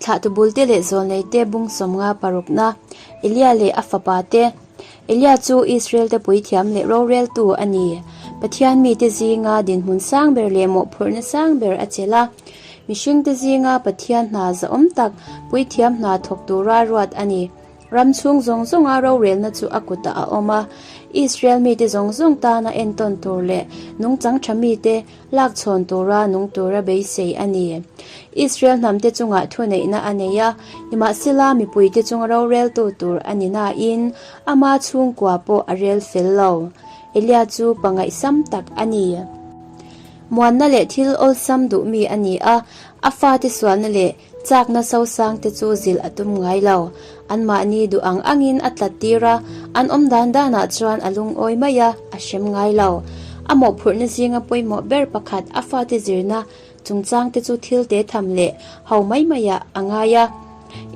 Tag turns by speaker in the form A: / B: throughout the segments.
A: Thlahtu bulte leh zawlneite bung 50 parukna, Elia leh a fapate. Elia chu Israelte puithiam leh roreltu a ni. Pathian mite zinga dinhmun sang ber leh mawhphurhna sang ber a chelh a. Mihringte zinga Pathian hna zahawm tak puithiam hna thawk tura ruat a ni. Ram chhung zawng zawnga rorelna chu a kutah a awm a, Israel mite zawng zawng tana entawn tur leh nungchang tha mite lakchhawn tura nung tura beisei a ni. Israel hnamte chungah thuneihna a nei a, nimahsela mipuite chunga roreltu tur a ni nain ama chhungkua pawh a rel fel lo. Elia chu pangaihsam tak a ni. Muanna leh thil awlsam duhmi a ni a, a fate sualna leh Chakna sosang te chu zilh a tum ngai lo. Anmahni duh ang angin a tlat tir a, an awm dan danah chuan a lungawi mai a, a hrem ngai lo. A mawhphurhna zinga pawimawh ber pakhat a fate zirna chungchang te chu thil te tham leh ho mai maiah a ngai a.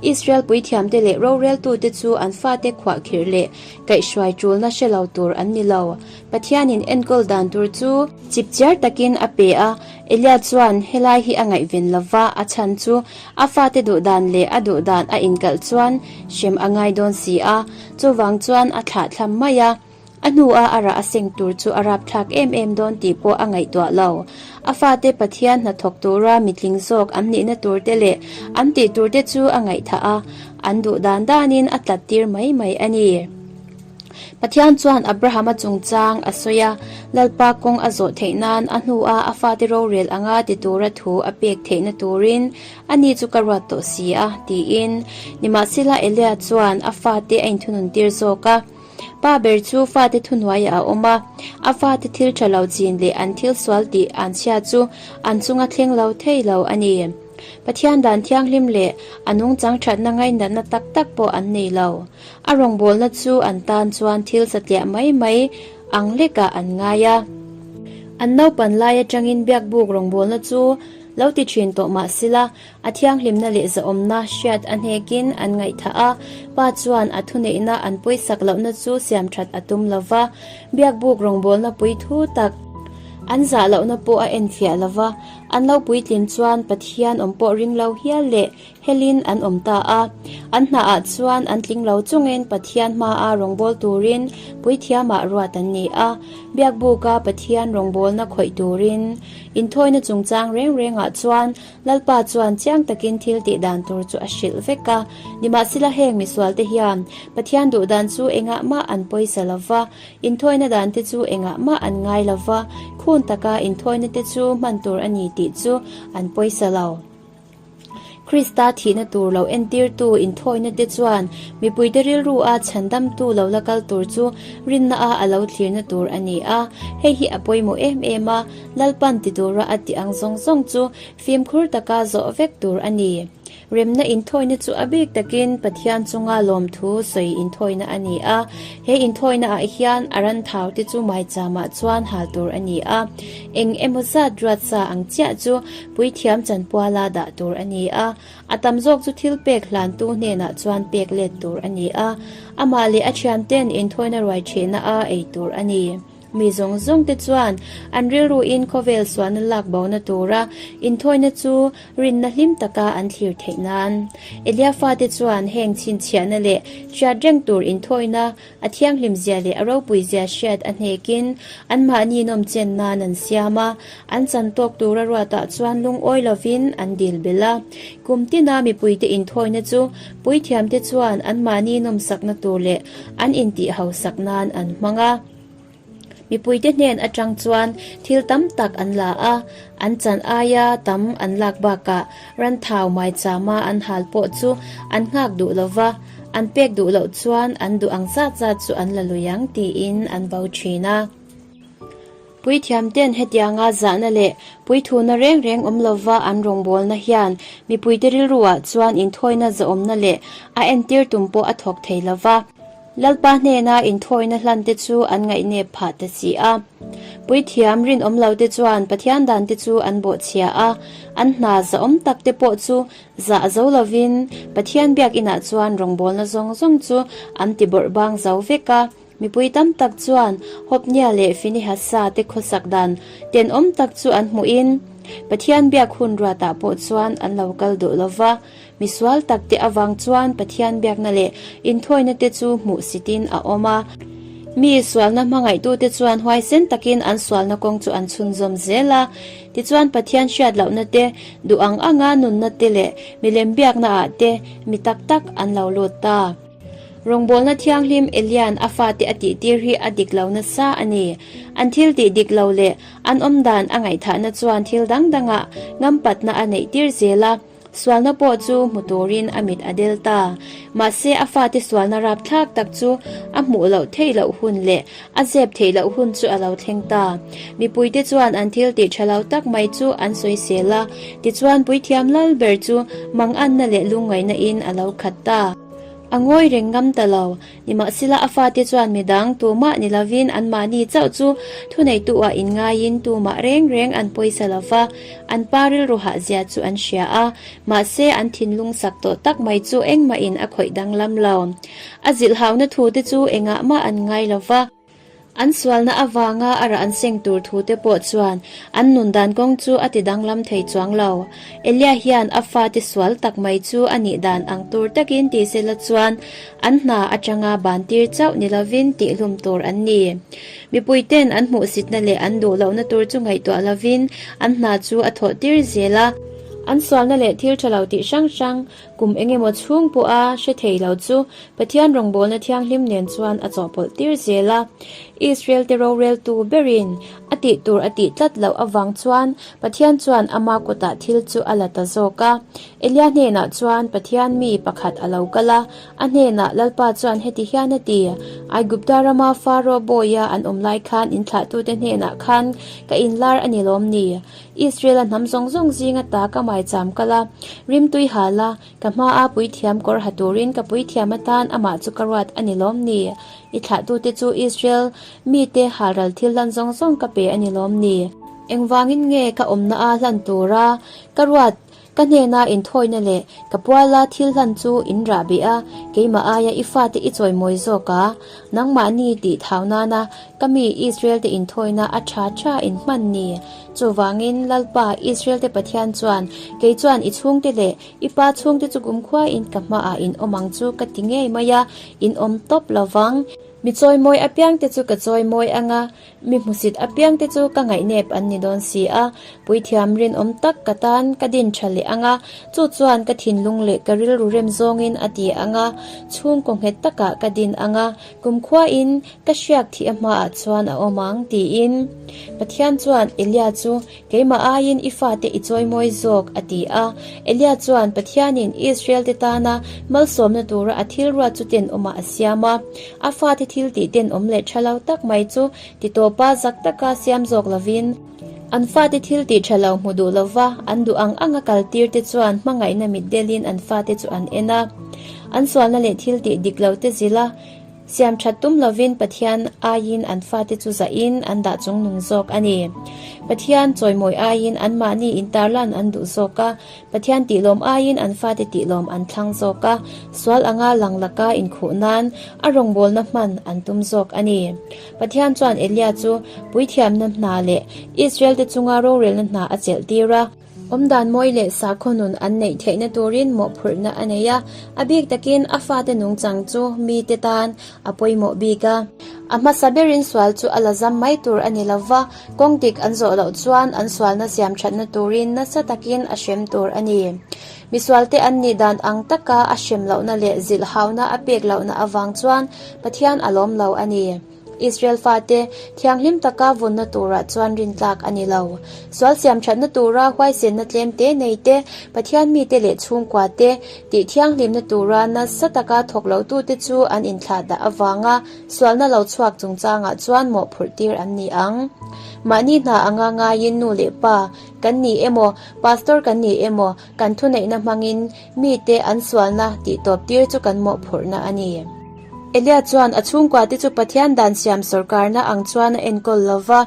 A: Israel puithiamte leh roreltute chu an fate khuahkhirh leh kaihhruai tulna hre lo tur an ni lo. Pathianin enkawl dan tur chu chipchiar takin a pe a, Elia chuan helai hi a ngaihven lo va, a chhan chu a fate duh dan leh a duh dan a inkalh chuan hrem a ngai dawn si a, chuvang chuan a thlah thlam mai a. A hnua a rah a seng tur chu a rapthlak em em dawn tih pawh a ngaihtuah lo. A fate Pathian hnathawk tura mitling zawk an nihna tur te leh an tih tur te chu a ngaihthah a, an duh dan danin a tlat tir mai mai a ni. Pathian chuan Abrahama chungchang a sawi a, Lalpa kawng a zawh theih nan a hnua a fate rorel anga ti tura thu a pek theihna turin ani chu ka ruat tawh si a, tiin. Nimahsela Elia chuan a fate a inthunun tir zawk a. Pa ber chu fate thuhnuaiah a awm a, a fate thil tha lo chin leh an thil sual tih an chhia chu an chunga thleng lo thei lo a ni. Pathian dan thianghlim leh a nungchang thatna ngainatna tak tak pawh an nei lo. A rawngbawlna chu an tan chuan thil satliah mai mai ang lekah an ngai a. An naupan lai atangin biakbuk rawngbawlna chu lo ti thin tawh mah sila, a thianghlimna leh zahawmna hriat a hnekin an ngaihthah a. Pa chuan a thuneihna an pawisak lohna chu siamthat a tum lo va, biakbuk rawngbawlna pui thu tak an zah lohna pawh a enfiah lo va. An lo puitlin chuan Pathian awm pawh ring lo hial leh Helin an awm ta a, an hnaah chuan an tling lo chungin Pathian hmaa rawngbâwl turin puithiamah ruat an ni a. Biakbuka Pathian rawngbâwlna khawih turin inthawina chungchang reng rengah chuan Lalpa chuan chiang takin thil tih dan tur chu a hrilh vek a. Nimahsela heng misualte hian Pathian duh dan chu engah mah an pawisa lo va, inthawina dante chu engah mah an ngai lo va, khun taka inthawina te chu hman tur a ni tih chu an pawisa lo. Krista thihna tur lo entirtu inthawina te chuan mipuite rilru a chhandamtu lo la kal tur chu rinna a a lo thlirna tur a ni a. Hei hi a pawimawh em em a, Lalpan ti tura a tih ang zawng zawng chu fimkhur taka zawh vek tur a ni. Remna inthawina chu a bik takin Pathian chunga lawmthu sawi inthawina a ni a. He inthawina ah hian a ran thau te chu maicham ah chuan hal tur a ni a. Eng emaw zat ruat sa ang chiah chu Puithiam chanpuala dah tur a ni a, a tam zawk chu thil pek hlantu hnenah chuan pek let tur a ni a, amah leh a thianten inthawina ruai thehna a ei tur a ni. Mi zawng zawng te chuan an rilruin khawvel sualna lak bona tura inthawina chu rinna hlim taka an thlir theih nan. Elia fate chuan heng chhinchhiahna leh hriat reng tur inthawina A thianghlim zia leh a ropui zia hriat a hnekin anmahni nawm chen nan an siam a, an chan tawk tura ruatah chuan lungawi lovin an dil belh a. Kum tina mipuite inthawina chu puithiamte chuan anmahni nawmsakna tur leh an intihhausak nan an hmang a. Mipuite hnen atang chuan thil tam tak an la a, an chan aia tam an lak bakah ranthau maichama an hal pawh chu an nghak duh lo va, an pek duh loh chuan an duh ang zat zat chu an la lui ang tiin an vo thin a. Puithiamten hetianga zahna leh puithuna reng reng awm lova an rawngbawlna hian mipuite rilruah chuan inthawina zahawmna leh a entir tum pawh a thawk thei lo va. Lalpa hnena inthawina hlante chu an ngaihnep phah ta si a. Puithiam rinawm lote chuan Pathian dante chu an bawhchhia a, an hna zahawm takte pawh chu zah zo lovin Pathian biakinah chuan rawngbawlna zawng zawng chu an ti bawrh bang zo vek a. Mipui tam tak chuan Hopnia leh Finehasa te khawsak dan tenawm tak chu an hmuhin. Pathian biak hun ruatah pawh chuan an lo kal duh lo va. Misual takte avang chuan Pathian biakna leh inthawina te chu hmuh sitin a awm a. Mi sualna hmangaihtute chuan huaisen takin an sualna kawng chu an chhunzawm zel a. Tichuan Pathian hriat lohna te, duh ang anga nunna te leh milem biaknaah te mi tak tak an lo lut ta. Rawngbawlna thianghlim Elian a fate a tihtir hi a dik lo nasa a ni. An thil tih dik lo leh an awmdan a ngaihthahna chuan thil dang dangah ngampatna a neihtir zel a. Sualna pawh chu hmu turin a mit a del ta. Mahse a fate sualna rapthlak tak chu a hmuh loh theih loh hun leh a zep theih loh hun chu a lo thleng ta. Mipuite chuan an thil tih tha lo tak mai chu an sawisel a, tichuan puithiam lal ber chu manganna leh lungngaihna in a lo khat ta. A ngawi reng ngam ta lo. Nimahsela a fate chuan midang tumah ni lovin anmahni chauh chu thuneitu-ah inngaiin tumah reng reng an pawisa lo va, an pa rilru hahzia chu an hria a, mahse an thinlung sak tawh tak mai chu engmahin a khawih danglam lo. A zilhhauna thute chu engah mah an ngai lo va. An sualna avanga a rah an seng tur thute pawh chuan an nun dan kawng chu a ti danglam thei chuang lo. Elia hian a fate sual tak mai chu a nih dan ang tur takin ti sela chuan an hna atanga ban tir chauh ni lovin tihhlum tur an ni. Mipuiten an hmuhsitna leh an duh lohna tur chu ngaihtuah lovin an hna chu a thawh tir zel a. An sualna leh thil tha lo tih hrang hrang Kum engemaw chhung pawha hre thei lo chu Pathian rawngbawlna thianghlim nen chuan a chawhpawlh tir zel a. Israel-te roreltu berin a tih tur a tih tlat loh avang chuan Pathian chuan ama kutah thil chu a la ta zawk a. Elia hnenah chuan Pathian mi pakhat a lo kal a, a hnenah Lalpa chuan heti hian a ti, Aigupta rama Faro bawia an awm lai khan inthlahtute hnenah khan ka inlar a ni lawm ni? Israel-a hnam zawng zawng zinga ta ka maicham kal a, rimtui hal a, ka hmaa puithiam kawr ha turin ka puithiam atan amah chu ka ruat a ni lawm ni? I thlahtute chu Israel mite halral thil hlan zawng zawng ka pe a ni lawm ni? Engvangin nge ka awmna a hlan tura ka ruat Ka hnena inthawina leh ka puala thil hlan chu in rah beh a, keimah aia i fate i chawimawi zawk a, nangmahni tih thau nana ka mi Israel-te inthawina a tha tha in hman ni. Chuvangin Lalpa, Israel-te Pathian chuan, kei chuan i chhungte leh i pa chhungte chu kumkhuain ka hmaah in awm ang chu ka ti ngei mai a, in awm tawp lo vang. Mi chawimawi apiangte chu ka chawimawi ang a, Mi hmusit apiangte chu ka ngaihnep an ni dawn si a, puithiam rinawm tak ka tan ka din tha leh ang a, chu chuan ka thinlung leh ka rilru rem zawngin a ti ang a, chhungkaw nghet takah ka din ang a, kumkhuain ka hriak thih a hmaah chuan a awm ang, tiin. Pathian chuan Elia chu Keimah aiin i fate i chawimawi zawk, a ti a. Elia chuan Pathianin Israel-te tana malsawmna tura a thil ruat chu tenawmah a siam a. A fate thil tih tenawm leh tha lo tak mai chu titawpa zak taka siam zawk lovin, an fate thil tih tha lo hmu duh lova an duh ang anga kaltirte chuan hmangaihna mitdelin an fate chu an en a. An sualna leh thil tih dik lote zilh a. Siam that tum lovin Pathian aiin an fate chu zahin an dah chungnung zawk a ni. Pathian chawimawi aiin anmahni intarlan an duh zawk a, Pathian tihlawm aiin an fate tihlawm an thlang zawk a, sual anga lang laka inkhuh nan a rawngbawlna hman an tum zawk a ni. Pathian chuan Elia chu puithiamna hna leh Israel-te chunga rorelna hna a chelh tir a. Awmdan mawi leh sakhaw nun an neih theihna turin mawhphurhna a nei a, a bik takin a fate nungchang chu mite tan a pawimawh bik a. A hmasa berin sual chu a la zam mai tur a ni lova, kawng dik an zawh loh chuan an sualna siam thatna turin nasa takin a hrem tur a ni. Misualte an nih dan ang taka a hrem lohna leh zilhhauna a pek lohna avang chuan Pathian a lawm lo a ni. Israel fate thianghlim taka vunna turah chuan rintlak a ni lo. Sual siamthatna tura huaisenna tlemte nei te, Pathian mite leh chhungkua te tih thianghlimna tura nasa taka thawk lotute chu an inthlahdah avanga sualna lo chhuak chungchangah chuan mawhphurh tir an ni ang. Mahni hna anga ngaiin nu leh pa kan ni emaw, pastor kan ni emaw, kan thuneihna hmangin mite an sualna tihtawp tir chu kan mawhphurhna a ni. Elia chuan a chhungkuate chu Pathian dan siam sawrkarna ang chuan a enkawl lo va,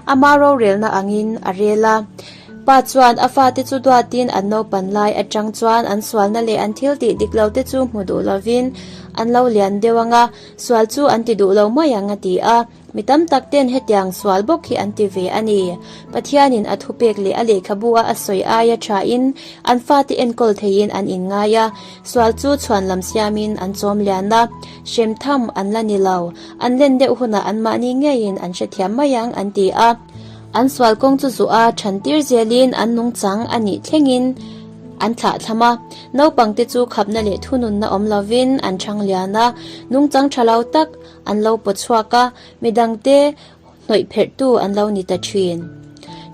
A: ama rorelna angin a rel a. Pa chuan a fate chu duatin an naupan lai atang chuan an sualna leh an thil tih dik lote chu hmu duh lovin an lo lian deuh ang a, sual chu an ti duh lo mai ang a ti a. Mi tam tak ten hetiang sual bawk hi an ti ve a ni. Pathianin a thupek leh a lehkhabu a a sawi aia tha in an fate enkawl theiin an inngai a, sual chu chhuan lam siamin an chawm lian a, hrem tham an la ni lo. An len deuh hunah anmahni ngeiin an hrethiam mai ang an ti a. An sual kawng chu zuh a than tir zelin an nungchang a nih thlengin an thlah thlam a. Naupangte chu khapna leh thununna awm lovin an thang lian a, nungchang tha lo tak an lo paw chhuak a, midangte hnawih pherhtu an lo ni ta thin.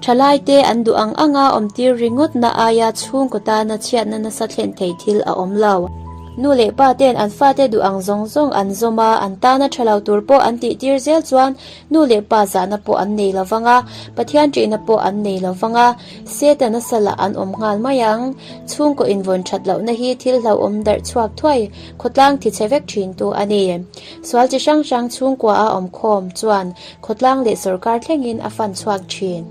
A: Thalaite an duh ang anga awmtir ringawtna aia chhungkaw tana chhiatna nasa thlen thei thil a awm lo. Nu leh pa ten an fate duh ang zawng zawng an zawm a, an tana tha lo tur pawh an tihtir zel chuan Nu leh pa zahna pawh an nei lo vang a, Pathian ṭihna pawh an nei lo vang a, Setana salah an awm nghal mai ang. Chhungkaw invawn ṭhat lohna hi thil hlauhawm darh chhuak thuai, khawtlang thichhe vek ṭhintu a ni. Sual chi hrang hrang chhungkua a awm khawm chuan khawtlang leh sawrkar thlengin a fan chhuak ṭhin.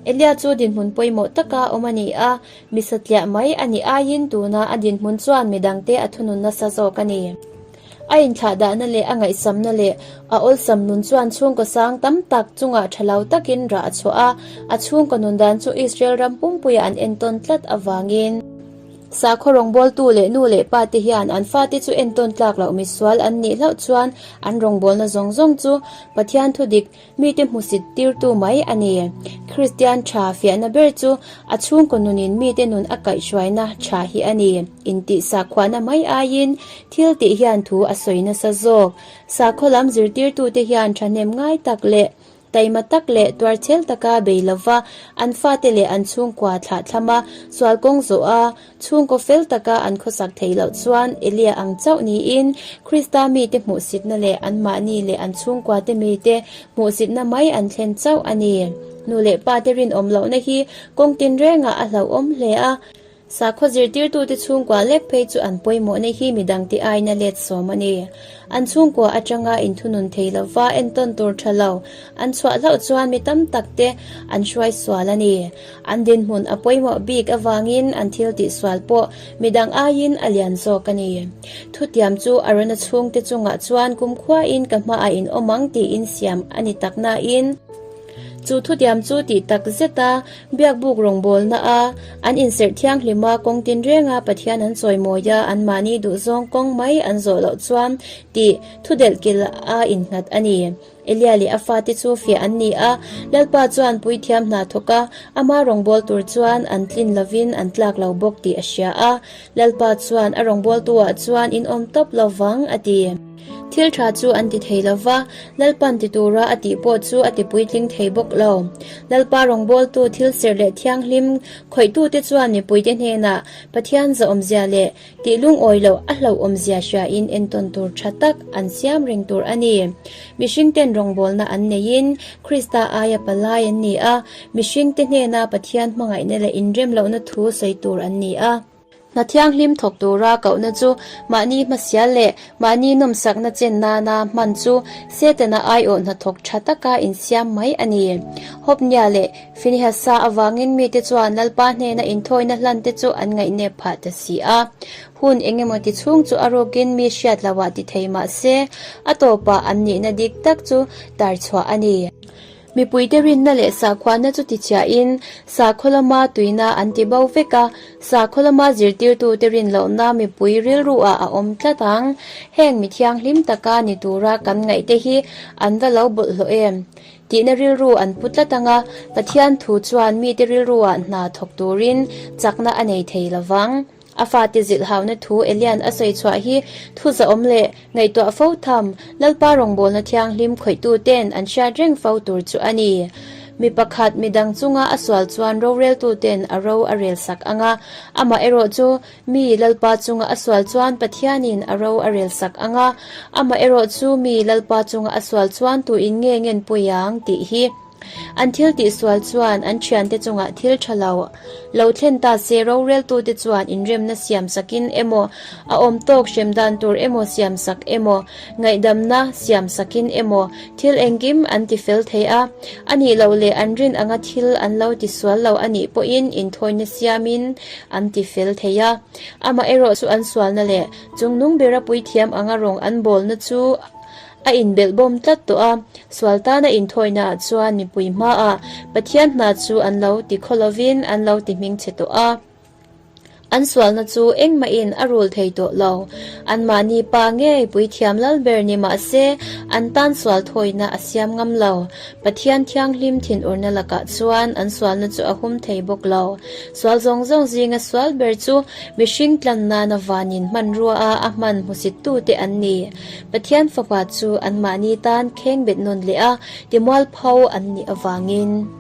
A: Elia chu dinhmun pawimawh taka awm a ni a, mi satliah mai a nih aiin tuna a dinhmun chuan midangte a thunun nasa zawk a ni. A inthlahdahna leh a ngaihsamna leh a awlsam nun chuan chhungkaw sang tam tak chungah tha lo takin rah a chhuah a, a chhungkaw nun dan chu Israel ram pumpuia an entawn tlat avangin. Sakhaw rawngbawltu leh nu leh pa te hian an fate chu entawn tlak loh misual an nih hlauh chuan an rawngbawlna zawng zawng chu Pathian thudik Mite hmusit tirtu mai a ni. Kristian tha fiahna ber chu a chhungkaw nunin mite nun a kaihhruaina tha hi a ni. Intih sakhuana mai aiin thil tih hian thu a sawi nasa zawk. Sakhaw lam zirtirtute hian thahnem ngai tak leh taima tak leh tuarchhel taka bei lova an fate leh an chhungkua thlahthlam a, sual kawng zawh a, Chhungkaw fel taka an khawsak theih loh chuan Elia ang chauh niin Krista mite hmuhsitna leh anmahni leh an chhungkuate mite hmuhsitna mai an thlen chauh a ni. Nu leh pate rinawm lohna hi kawng tinrengah a hlauhawm hle a, sakhaw zirtirtute chhungkua lek phei chu an pawimawhna hi midangte aina let sawm a ni. An chhungkua atanga inthunun thei lova entawn tur tha lo an chhuah hlauh chuan mi tam takte an hruai sual a ni. An dinhmun a pawimawh bik avangin an thil tihsual pawh midang aiin a lian zawk a ni. Thutiam chu Arona chhungte chungah chuan kumkhuain ka hmaah in awm ang tiin siam a ni tak nain, chu thutiam chu tih tak zeta biakbuk rawngbawlna a an inserh thianghlim a kawng tinrenga Pathian an chawimawi a anmahni duhzawng kawng mai an zawh loh chuan tih thudelhkilh a innghat a ni. Elia leh a fate chu fiah an ni a, Lalpa chuan puithiam hna thawk a, ama rawngbâwl tûr chuan an tlin lovin an tlâk lo bawk tih a hria a. Lalpa chuan a rawngbâwltu-ah chuan in awm tawp lo vang, a ti. Thil ṭha chu an ti thei lo va, Lalpa'n ti tûra a tih pawh chu a ti puitling thei bawk lo. Lalpa rawngbâwltu thil serh leh thianghlim khawihtute chuan mipuite hnênah Pathian zahawmzia leh Tih lungawi loh a hlauhawmzia hriain entawn tur tha tak an siam reng tur a ni. Mihringten rawngbawlna an neiin Krista aia palai an ni a, mihringte hnena Pathian hmangaihna leh inrem lohna thu sawi tur an ni a. Hna thianghlim thawk tura kohna chu mahni hmasial leh mahni nawmsakna chen nana hman chu Setana aiawh hnathawk tha taka insiam mai a ni. Hopnia leh Finehasa avangin mite chuan Lalpa hnena inthawina hlante chu an ngaihnep phah ta si a. Hun engemaw ti chhung chu a rukin mi hriat loah ti thei mah se, a tawpah an nihna dik tak chu tar chhuah a ni. Mipuite rinna leh sakhuana chu tichhiahin sakhaw lama tuina an ti bo vek a, sakhaw lama zirtirtute rin lohna mipui rilruah a awm tlat ang. Heng mi thianghlim taka ni tura kan ngaihte hi an va lo bawlhhlawh em? Tihna rilru an pu tlat ang a, Pathian thu chuan mite rilruah hna thawk turin chakna a nei thei lo vang. A fate zilhhauna thu Elian a sawi chhuah hi thu zahawm leh ngaihtuah fo tham, Lalpa rawngbawlna thianghlim khawihtuten an hriat reng fo tur chu a ni. Mi pakhat midang chunga a sual chuan roreltuten a ro a rel sak ang a, amaherawh chu Mi Lalpa chunga a sual chuan Pathianin a ro a rel sak ang a, amaherawh chu mi Lalpa chunga a sual chuan tuin nge ngen pui ang tih hi. An thil tih sual chuan an thiante chungah thil tha lo lo thlen ta se roreltute chuan inremna siam sakin emaw, a awm tawk hrem dan tur emaw siam sak emaw, ngaihdamna siam sakin emaw thil engkim an ti fel thei a. A nih loh leh an rin anga thil an lo ti sual lo a nih pawhin inthawina siamin an ti fel thei a. Amaherawh chu an sualna leh chungnung bera puithiam anga rawng an bawlna chu. A inbelhbawm tlat tawh a, sual tana inthawihnaah chuan mipui hmaah Pathian hna chu an lo ti khaw lovin an lo ti hmingchhe tawh a. An sualna chu engmahin a rul thei tawh lo. Anmahni pa ngei puithiam lal ber ni mah se, an tan sual thawina a siam ngam lo. Pathian thianghlim thinurna lakah chuan an sualna chu a hum thei bawk lo. Sual zawng zawng zinga sual ber chu mihring tlan nana vanin hmanrua a a hman hmusittute an ni. Pathian Fapa chu anmahni tan khengbet nawn leh a, timualpho an nih avangin.